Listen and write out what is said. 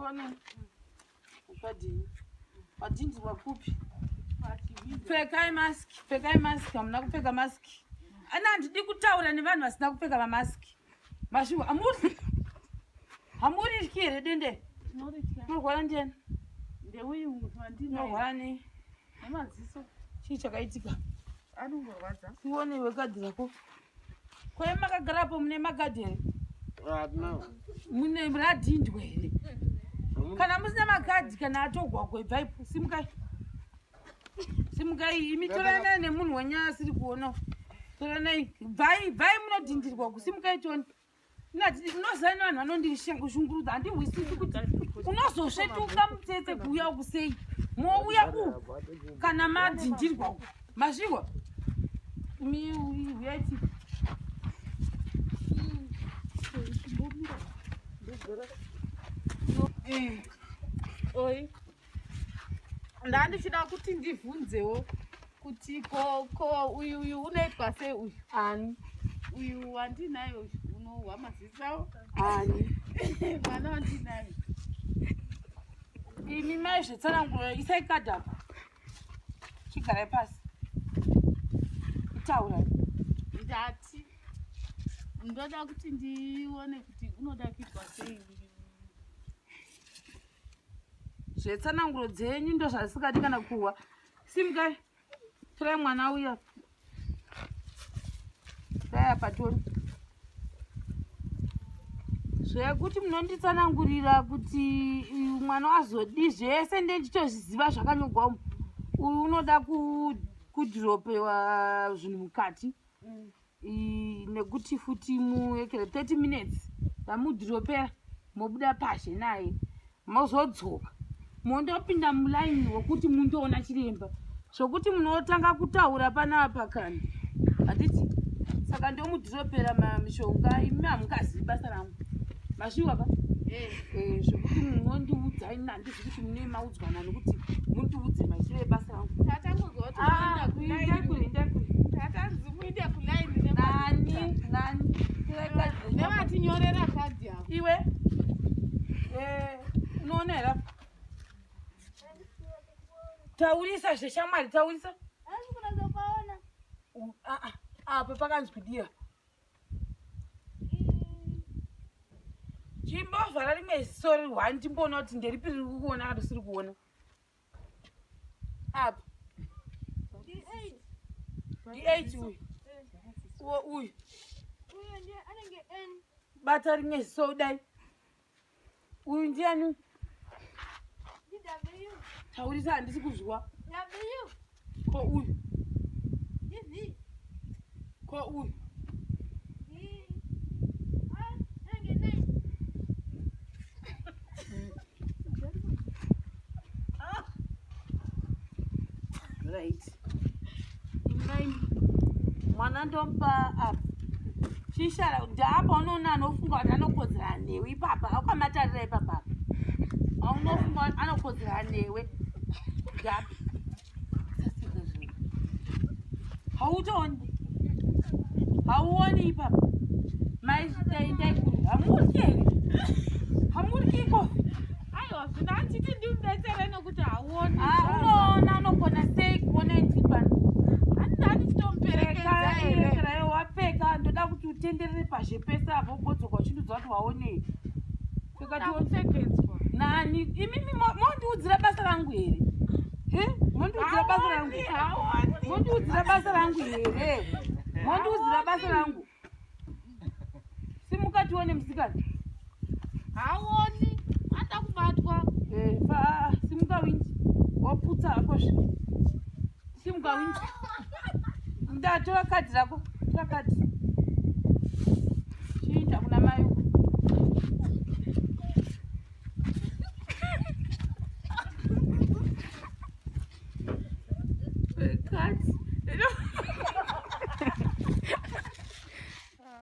Tione. Ukadini? Wadhindirwa kupi? Pfekai mask, pfekai mask, hamuna kupfeka mask. Ana handidi kutaura nevanhu vasina kupfeka mamask. Mashuwa, amuri. Hamurityi here dende? Unorwara ndiani? Ndeuyu munhu wandinaye. Unorwara nei? Nemaziso. Chii chakaitika? Anongorwadza. Tione iwe kadhi rako. Kwai makagarapo mune magadhi here? Mune radhindwa here? Kana musina magadhi kana atogwagwa ibvaipo simukai. Simukai imi toranai nemunhu wenyu asiri kuona. Toranai bvai bvai munodhindirwa kusimukai tione. Unoziva ini vanhu vanondishungurudza handihwisisi kuti unozosvetuka mutsetse kuuya uku sei mouya uku kana madhindirwa uku mazviwa uyaiti Oi. Ndandichida kuti ndivhunzewo kuti ko ko uyu uyu unoitwa sei uyu? Ani? Uyu wandinaye uyu unohwa maziso. Ani? Mwana wandinaye. Imi mai zvetsananguro isai kadhi apa. Chigarai pasi. Itaura. Ndati ndoda kuti ndione kuti unoda kuitwa sei uyu. Zvetsananguro dzenyu ndozvasikadi kana kuhwa. Simukai. Torai mwana uya. Dai apa tione. Zvekuti munonditsanangurira kuti uyu mwana wazodi zvese ndendichozviziva zvakanyogwa umu. Uyu unoda kudhiropewa zvinhu mukati. Nekuti futi muekere 30 minutes vamudhiropera mobuda pazhe naye mozodzoka mondopinda mulaini wekuti mundoona chiremba zvokuti munotanga kutaura panapa kani handiti saka ndomudhiropera mishonga imi hamungazivi basa rangu mazviwa ka eh. Eh, zvekuti munondiudza ini handizi kuti mune maudzwa nani kuti mundiudze maitiro ebasa rangu nevatinyorera kadhi avo iwe eh, unoona here apa taurisa zveshamwari taurisa ah, ah, apa pakanzi kudira chimbovhara rimwe ziso riri one timboona kuti nderipi riri kukuona kana risiri kuona apa d8 uyu uwo uyu bata rimwe ziso kudai uyu ndiani taurisa handisi kuzwa ko uyu ko uyu right imai mwana ndomupa apa chishara ndaapa unoona anofunga kuti anokodzera newe ipapa aukamatarira ipapa apa aunofunga kuti anokodzera newe ndapi hautooni hauoni ipapa maitaindaikuru hamuryi here hamuryi iko aiwa zvino anditi ndimubetsere nokuti hauoni ah, unoona unogona sei kuona indipano andida ndichitomuperekedza here wapfeka ndoda kuti utenderere pazhe pese apo ugodzoka uchindiudza kuti waonei Kupfekedzwa. Nani? Imimi mondiudzira basa rangu here? He? Mondiudzira basa rangu? Mondiudzira basa rangu here? Mondiudzira basa rangu? Simuka tione musikana. Haoni, ada kubatwa. Eh, fa simuka windi. Waputsa hako zve. Simuka windi. Ndatora kadhi rako. Tora kadhi.